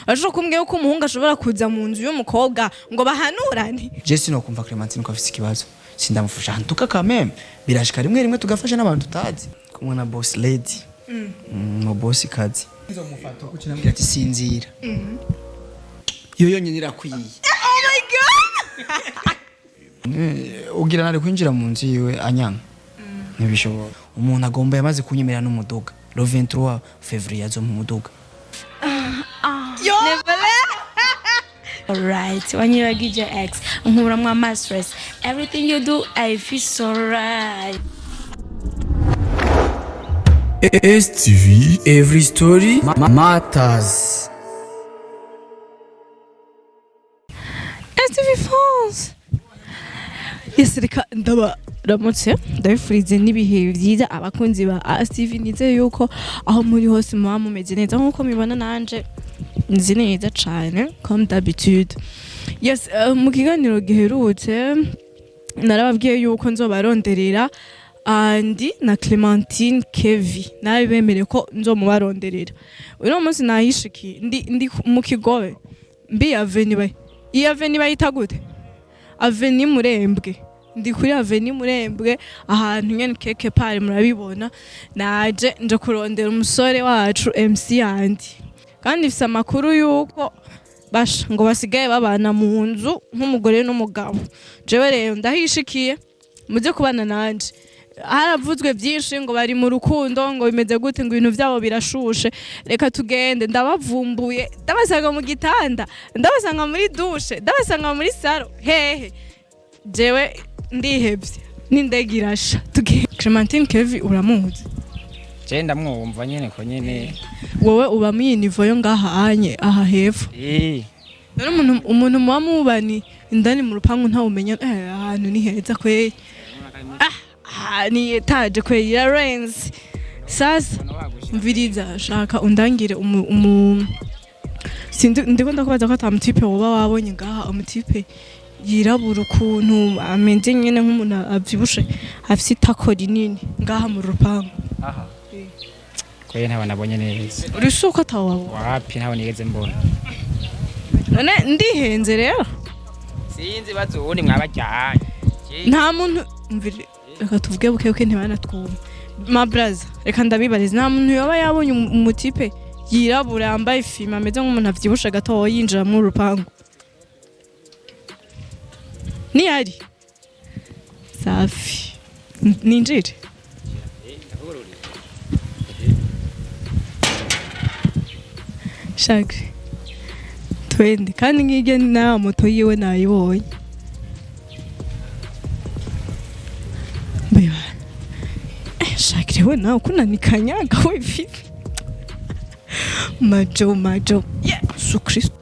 Urashobora kumbwira ko umuhungu ashobora kuza mu nzu y'umukobwa ngo bahanurane? Je sinokumva Clementine ko afise ikibazo, sindamufasha ntuka quand même, birashika rimwe rimwe tugafasha n'abantu tutazi kumwe na boss lady, mu boss kazi nzomufata uko kinambwira ati sinzira, iyo yonyine irakwiye. Oh my God! Ugira nari kwinjira mu nzu yiwe anyanga, ntibishoboka. Umuntu agomba yamaze kunyemerera n'umuduga le 23 février azo mu muduga. Yo! Alright, wanyibagije ex, nkuramwo ama stress. Everything you do, I feel so right. STV Every Story Matters. STV France. Yes, reka ndabaramutse, ndabifurize n'ibihe byiza abakunzi ba STV. Nizeye yuko aho muri hose muba mumeze neza nk'uko mubibona, nanje nzi neza cane comme d'habitude. Yes, mu kiganiro giherutse narababwiye yuko nzobaronderera Andy na Clementine Kevi, nabibemereye ko nzomubaronderera. Uno munsi nahishikiye, ndi mu Kigobe. Mbi avenue bay iyi avenue bayita gute? Avenue Murembwe. Ndi kuri avenue Murembwe, ahantu nyene keke pari murabibona. Naje nje kurondera umusore wacu MC Andy, kandi mfise amakuru yuko basha ngo basigaye babana mu nzu nk'umugore n'umugabo. Jewe rero ndahishikiye, muze kubana nanje. Haravuzwe byinshi ngo bari mu rukundo, ngo bimeze gute, ngo ibintu byabo birashushe. Reka tugende, ndabavumbuye, ndabasanga mu gitanda, ndabasanga muri douche, ndabasanga muri salon, hehe. Jewe ndihebye n'indege irasha. Tugende. Clementine Kevi uramuzi? Je ndamwumva nyene ko nyene. Wowe uba mu niveau yo ngaha anye aha hepfo? Eh. Rero umuntu muba mubani indani mu rupangu ntawumenya. Ahantu ni heza kweri, ah, ni étage kweri, irarenze. Sasa mviriza, shaka undangire umu sindi ndiko ndakubaza ko ata mutipe woba wabonye ngaha, umutipe yirabura ukuntu, ameze nyene nk'umuntu avyibushe, afise itako rinini ngaha mu rupangu. Aha kweri ntawe nabonye neza. Uri suko atawabona? Wapi, ntawe nigeze mbona. None ndihenze rero? Sinzi, bazi uwundi mwabajyanye. Nta muntu. Mvire, reka tuvuge buke buke ntibanatwumva. Ma braza, reka ndabibariza, nta muntu yoba yabonye umutipe yirabura yambaye ifima, ameze nk'umuntu avyibushe gatoya, yinjira mu rupangu? Niyari safi. Ninjire. Shagre, twende. Kandi nk'iryo na moto yiwe nayibonye. Mbeba Shagre, we nawe kunanikanyaga we vipi? Majo majo, Yesu Kristo,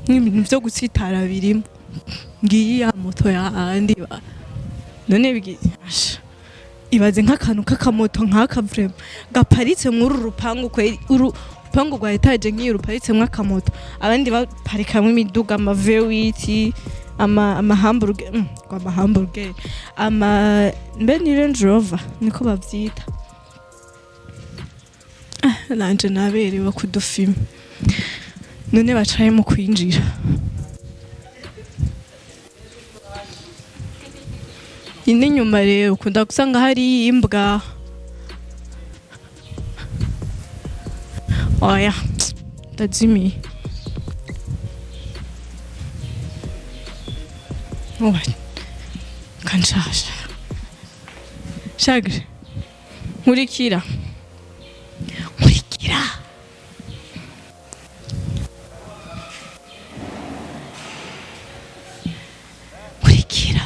n'ibintu byo gutsitara birimo. Ngiyi ya moto ya andi ba none asha, ibaze nk'akantu k'akamoto nk'aka vraiment gaparitse muri uru rupangu kweri, uru rupangu rwa étage nk'iyi ruparitsemwo akamoto, abandi baparikamwo imiduga, ama V8, ama hamburger, ama hamburger, ama mbe ni Range Rover niko bavyita. Ah, nanje naberewe kudufima. None bacaye mu kwinjira ino inyuma rero ukunda gusanga hari imbwa. Oya, ndazimiye. Oya, kanshasha. Shagre, nkurikira, nkurikira. Nkurikira.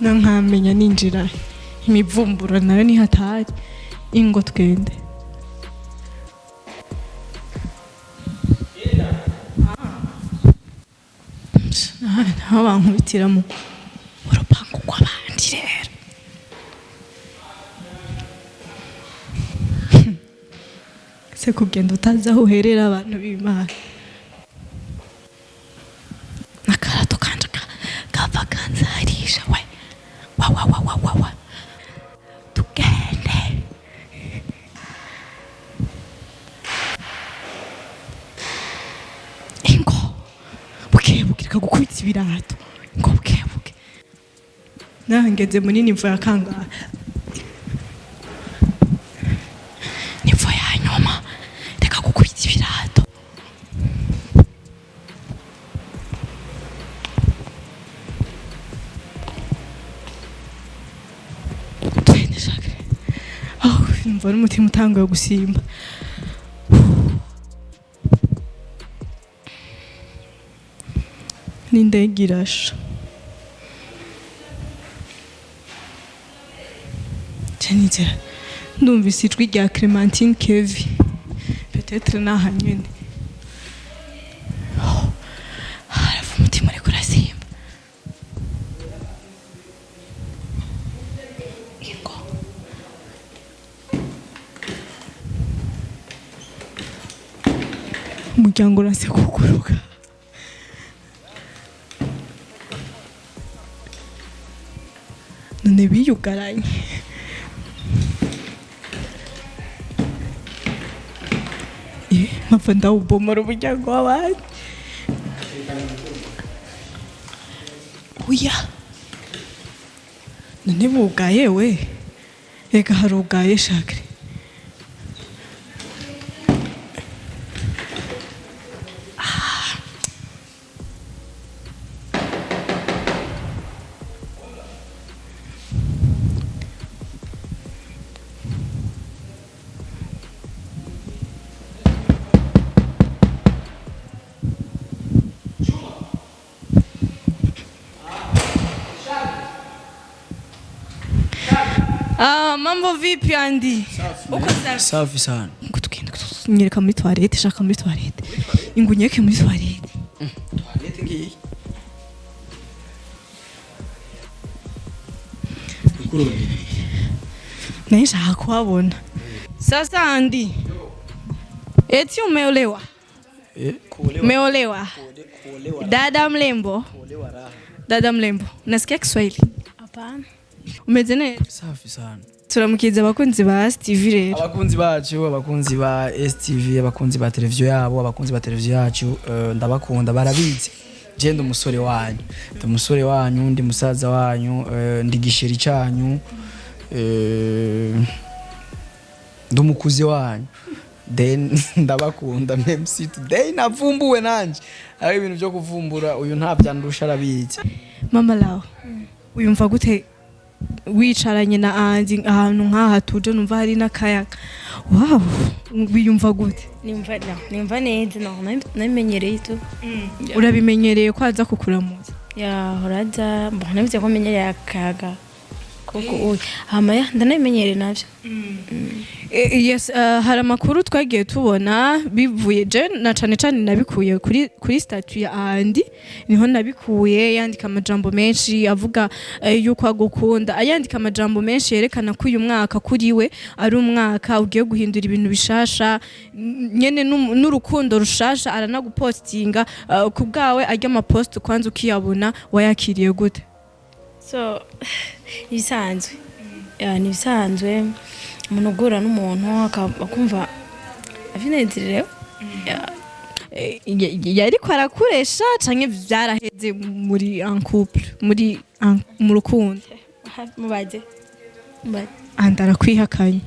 Na nkamenya ninjira imivumburo nayo nihatari. Ingo twende. Aho bankubitira mu urupangu rw'abandi rero se, kugenda utazi aho uherera, abantu b'Imana. N'akarato kanje kava kanzarisha we. Wa wa wa wa wa wa, tugende. Ibirato ngo bukebuke. Nahangeze muri niveau ya kangahe? Niveau ya nyuma. Reka gukubita ibirato. Twende, shaka. Oh, numva n'umutima utanguye gusimba. N'indege irasha. Nizera ndumvise ijwi rya Clementine Kevi, peut-être naha nyene. Oh, harava umutima uriko urasimba. Ingo. Umuryango urase kuguruka. None biyugaranye. Mpava ndawubomora umuryango w'abandi. Oya, none bugaye we? Reka, harugaye, shakre. Ah, mambo vipi, Andy? Uko safi? Safi sana. Ngo tugende, nyereka muri toilette, shaka muri toilette. Ingo unyereke muri toilette. Toilette ngiyi. Naye nshaka kuhabona. Sasa Andy. Eti umeolewa? Eh, Umeolewa? kuolewa. Dada mlembo. Kuolewa raha. Dada mlembo. Unasikia Kiswahili? Hapana. Umeze neza? Safi sana. Turamukiza abakunzi ba STV rero. Abakunzi bacu, abakunzi ba STV, abakunzi ba televiziyo yabo, abakunzi ba televiziyo yacu, ndabakunda, barabizi. Je ndi umusore wanyu, ndi umusore wanyu, ndi musaza wanyu, ndi gisheri cyanyu, ndi umukuzi wanyu. Then ndabakunda. MC today navumbuwe nanje, ari ibintu byo kuvumbura, uyu ntabyandusha, arabizi. Mama Lawa, uyumva gute wicaranye na Andy ahantu nk'aha tuje, numva hari n'akayaga? Wow, wiyumva gute? Nimva no, nimva neza, no, nabimenyereye tu. Urabimenyereye ko aza kukuramutsa? Yahora aza, mbona nabize ko menyereye akayaga. Kuko uyu hama ya ndanabimenyereye navyo. Yes, hari amakuru twagiye tubona bivuye, je na cane cane nabikuye kuri statut ya Andy, niho nabikuye. Yandika amajambo menshi avuga yuko agukunda, ayandika amajambo menshi yerekana ko uyu mwaka kuri we ari umwaka ugiye guhindura ibintu bishasha, nyene n'urukundo rushasha. Aranagupostinga ku bwawe. Arya amapost kwanza ukiyabona wayakiriye gute? So ibisanzwe. Ya, ni ibisanzwe, umuntu ugura n'umuntu akumva abinezerewe. Ya. Yariko arakuresha canke vyaraheze muri en couple, muri mu rukundo? Mubaze. Mubaze. Andi arakwihakanye.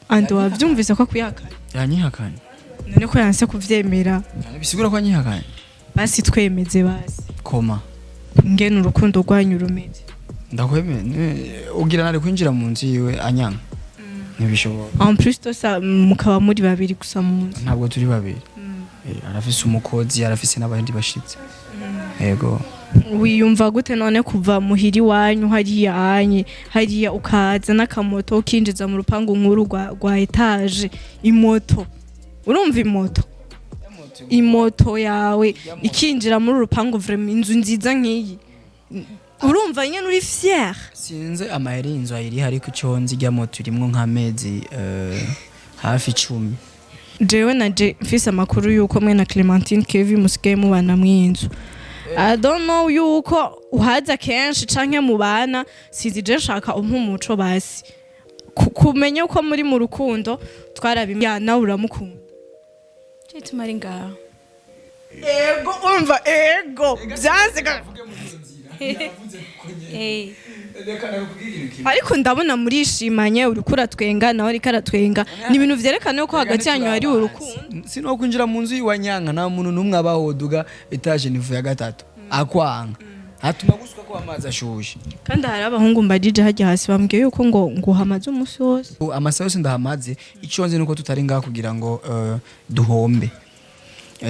Andi, wavyumvise ko akwihakanye? Yanyihakanye? None ko yanse kuvyemera? Bisigura ko anyihakanye. Basi twemeze basi. Koma. Ngene urukundo rwanyu rumeze. Ndakwemeye, ugira nari kwinjira mu nzu yiwe anyanga? Ntibishoboka. En plus de ça, mukaba muri babiri gusa mu nzu. Ntabwo turi babiri. Arafise umukozi, arafise n'abandi bashitsi, yego. Wiyumva gute none kuva muhiri wanyu hariya anye hariya, ukaza n'akamoto, ukinjiza mu rupangu nkuru rwa étage, imoto? Urumva imoto yawe ikinjira muri uru rupangu, vraiment inzu nziza nk'iyi, urumva nyene uri fier? Sinzi amahera inzu ayiriho, ariko icyo nzi, ijya moto irimwo nk'amezi hafi 10. Jewe na je mfise amakuru yuko mwe na Clementine Kevin musigaye mubana mw'inzu. I don't know yuko uhaza kenshi canke mubana, sizi. Je nshaka umpa umuco basi. Kumenya uko muri mu rukundo twarabimya, nawe uramukunda? Cyo tumari ngaho. Ego, umva, ego byanze. Eh. Ariko ndabona murishimanye, uriko uratwenga, nawe ariko aratwenga. Ni ibintu vyerekana ko hagati yanyu hari urukundo. Sino kwinjira mu nzu y'iwanyanka, nta muntu n'umwe abahoduga étage niveau ya gatatu akwanga hatuma gusuka ko amazi ashushe. Kandi hari abahungu mbajije hajya hasi, bambwiye yuko ngo hamaze umunsi wose. Amasaha yose ndahamaze. Icyo nzi nuko tutari ngaha kugira ngo duhombe.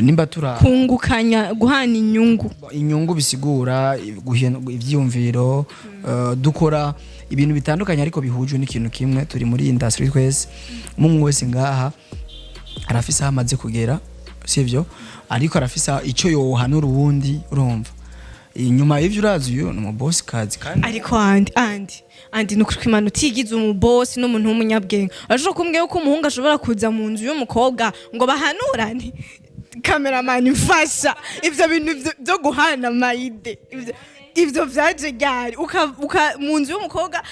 Nimba tura Kungukanya, guhana inyungu. Inyungu bisigura ivyiyumviro. Dukora ibintu bitandukanye ariko bihujwe n'ikintu kimwe. Turi muri industry twese. Umwe wese ngaha arafise aho amaze kugera, sivyo? Ariko arafise ico yohanura uwundi. Urumva, inyuma y'ivyo, urazi uyu ni umubosi kazi kandi. Ariko andi ni ukuri kw'Imana, utigize umubosi n'umuntu w'umunyabwenge, urashobora kumbwira ko umuhungu ashobora kuza mu nzu y'umukobwa ngo bahanurane? Kameramani, mfasha, ivyo bintu vyo guhana ama idées, ivyo vyaje ryari? Mu nzu y'umukobwa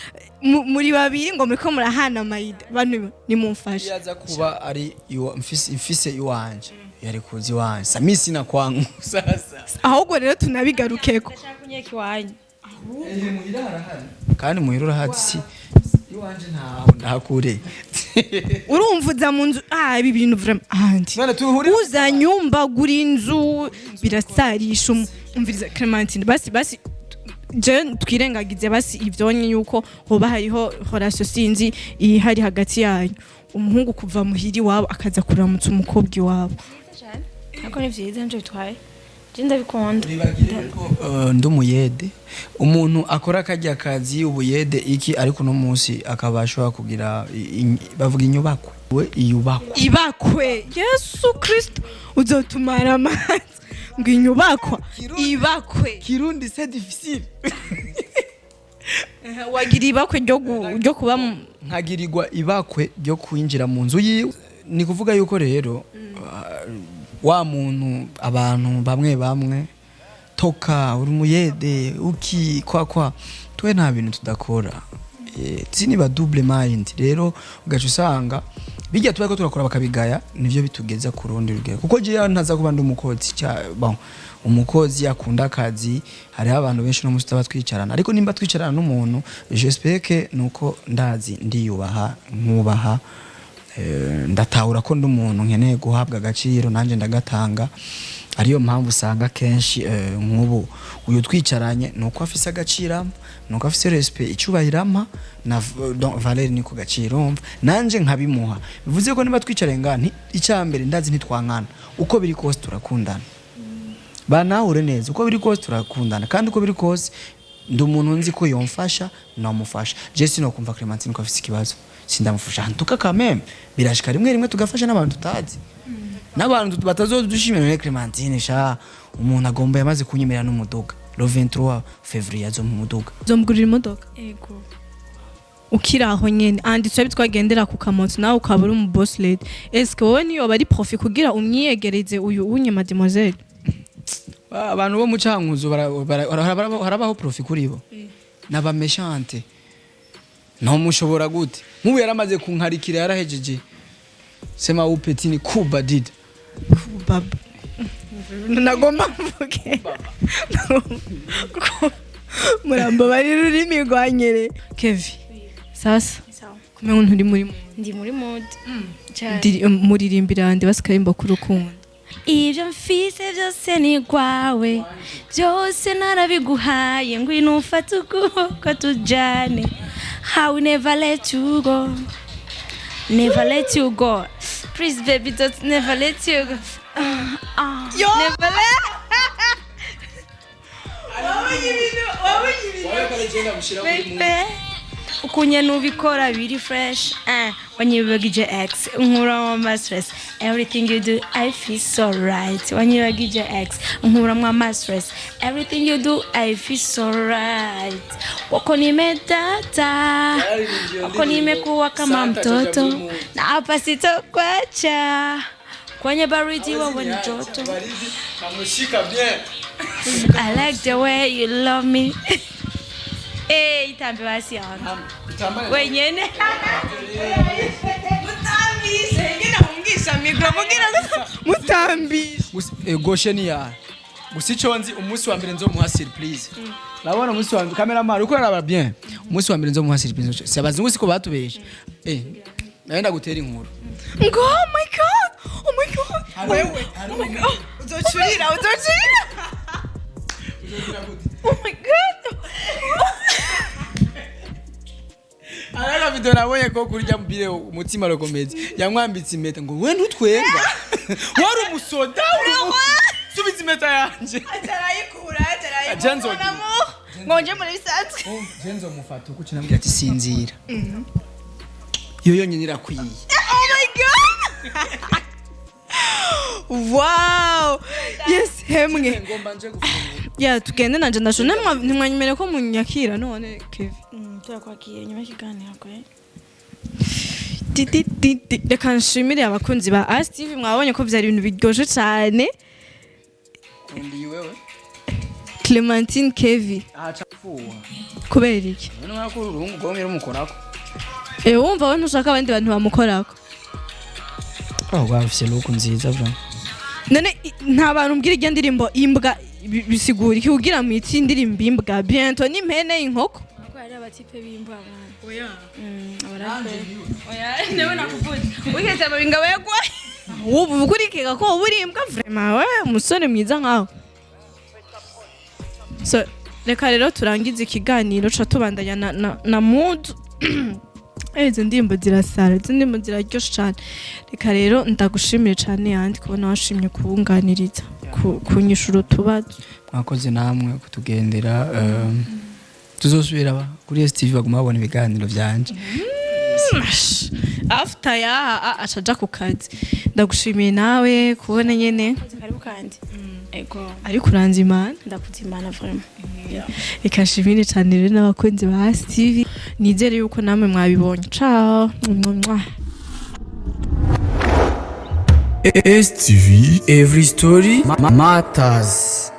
muri babiri ngo muriko murahana ama idées? Bantu, nimumfashe. Yaza kuba ari mfise iwanje, yari kuza iwanje samisi na kwangu sasa. Ahubwo rero tunabigarukeko. Ndashaka kunyeka iwanyu. Kandi muhira urahari, si iwanje ntaho ndahakure. Urumva, uza mu nzu, ibi bintu vraiment, andi None tuhurire. Uza nyumba, gura inzu, birasarisha. Umviriza Clementine, basi basi je twirengagize basi ivyonye yuko hoba hariho relation, sinzi ihari hagati yanyu. Umuhungu kuva muhiri iwabo akaza kuramutsa umukobwa iwabo? Ariko ni vyiza, nico bitwaye, je ndabikunda. Ndi umuyede, umuntu akora akarya kazi ubuyede iki, ariko uno munsi akaba ashobora kugira bavuga inyubakwe, we iyubakwe. Ibakwe! Yesu Kristo, uzotumara amazi ngo inyubakwa ibakwe. Kirundi c'est difficile. Wagira ibakwe ryo kuba Nkagirirwa ibakwe ryo kwinjira mu nzu yiwe. Ni kuvuga yuko rero wa muntu, abantu bamwe bamwe toka uri umuyede uki kwa kwa, twe nta bintu tudakora. Siniba double mind rero, ugaca usanga bijya tuba ko turakora bakabigaya, nivyo bitugeza ku rundi rugero, kuko jewe ntaza kuba ndi umukozi bon, umukozi akunda akazi. Hariho abantu benshi no musi tutaba twicarana, ariko nimba twicarana n'umuntu, j'espère que nuko ndazi ndiyubaha, nkubaha, ndatahura ko ndi umuntu nkeneye guhabwa agaciro, nanjye ndagatanga. Ariyo mpamvu usanga kenshi nk'ubu uyu twicaranye ni uko afise agaciro ampa, ni uko afise respect, icyubahiro ampa na donc valeur, niko gaciro umva nanje nkabimuha. Bivuze ko niba twicaranye ngaha, icya mbere ndazi ntitwankana. Uko biri kose turakundana, banahure neza. Uko biri kose turakundana, kandi uko biri kose ndi umuntu nzi ko yomfasha, namufasha. Je sinokumva Clementine ko afise ikibazo sindamufasha. Ntuka quand même birashika rimwe rimwe tugafasha n'abantu tutazi, n'abantu batazodushimira. None Clementine sha, umuntu agomba yamaze kunyemerera n'umuduga, le 23 février azo mu muduga. Uzomugurira imodoka? Ego. Ukiri aho nyene, andi turabi twagendera ku kamoto, nawe ukaba uri umu boss lady, eske wowe niyo bari profit kugira umwiyegereze uyu unye mademoiselle? Abantu bo mu Cankuzo harabaho profit kuri bo n'aba méchante. Ntomushobora gute? Nk'ubu yaramaze kunkarikira, yarahejeje sema upetini kuba dida. Baba, nagomba mvuge muramba bari rurimi rwanyere. Kevi, sasa kumenya nturi muri Ndi muri mood cyane. Muririmbira ndi basikarimbo k'urukundo. Ibyo mfise byose ni kwawe, byose narabiguhaye. Ngwino ufate ukuboko tujane. I will never let you go, never let you go. Please baby, don't never let you go. Yo, never let. Wabonye ibintu, wabonye ibintu. Baby, ukunye nubikora biri fresh. Wanyibagije ex, nkuramo ama stress. Everything you do, I feel so right. Wanyibagije ex, nkuramo ama stress. Everything you do, I feel so right. Wako nimedata, wako nimekuwa kama mtoto, na hapa sitokuacha. Kwenye baridi wewe ni joto. Namushika bien. I like the way you love me. Eh, itambe basi yangu wenyene. Mutambishe ngena hungisha micro kugira ngo mutambishe. Gauche ni ya Gusa ico nzi, umunsi wa mbere nzomuha surprise. Urabona, umunsi wa mbere, cameraman uko araba bien, umunsi wa mbere nzomuha surprise. Si abazungu siko batubeshe? Naenda gutera inkuru. Ngo oh my God, oh my God, wewe, oh my God, uzocurira, uzocurira, oh my God. Araka video nabonye ko kurya mbire umutima rokomezi yamwambitse impeta, ngo we ntutwenga, wari umusoda, subiza impeta yanje. Atarayikura. Jenzo. Atarayikura, ngo nje muri bisanzwe. Jenzo mufata uko cinambwira ati sinzira, iyo yonyine irakwiye. Oh my God, wow, yes, hemwe. Ngomba nje gufungura. Ya, tugende, nanje ndashona. Ntimwanyemere ko munyakira none, Kevin? Turakwakira nyuma y'ikiganiro kwe. Di, di, di, di. Reka nshimire abakunzi ba ASTV, mwabonye ko byari ibintu biryoshye cyane. Ndi wewe. Clementine Kevi. Aca fuwa. Kubera iki? None nkako uruhungu gomye rumukorako. Wumva we ntushaka abandi bantu bamukorako? Oh, bafise look nziza bro. None nta bantu mbwira, iryo ndirimbo imbwa bisigura iki kugira mu iti indirimbo imbwa bientôt n'impene, inkoko? Ko hari abatipe b'imbwa abana. Oya. Oya, nawe nakuvuze. Wigeze amabinga wegwa ubu ukurikira ko uba uri imbwa vraiment, we umusore mwiza nkawe. So reka rero turangize ikiganiro, ca tubandanya na mood. Izo ndirimbo zirasara, izo ndirimbo ziraryoshe cyane. Reka rero ndagushimire cyane yandi kubona washimye kubunganiriza, kunyishura utubazo. Mwakoze namwe kutugendera. Tuzosubira kuri STV, baguma babona ibiganiro byanje. After yaha acaja ku kazi. Ndagushimiye nawe kubona nyene. Karibu kandi. Ego. Ariko uranze Imana. Ndakuze Imana vraiment. Reka nshimire cyane rero n'abakunzi ba STV, nizere yuko namwe mwabibonye. Ciao. Mwah. STV Every Story Matters.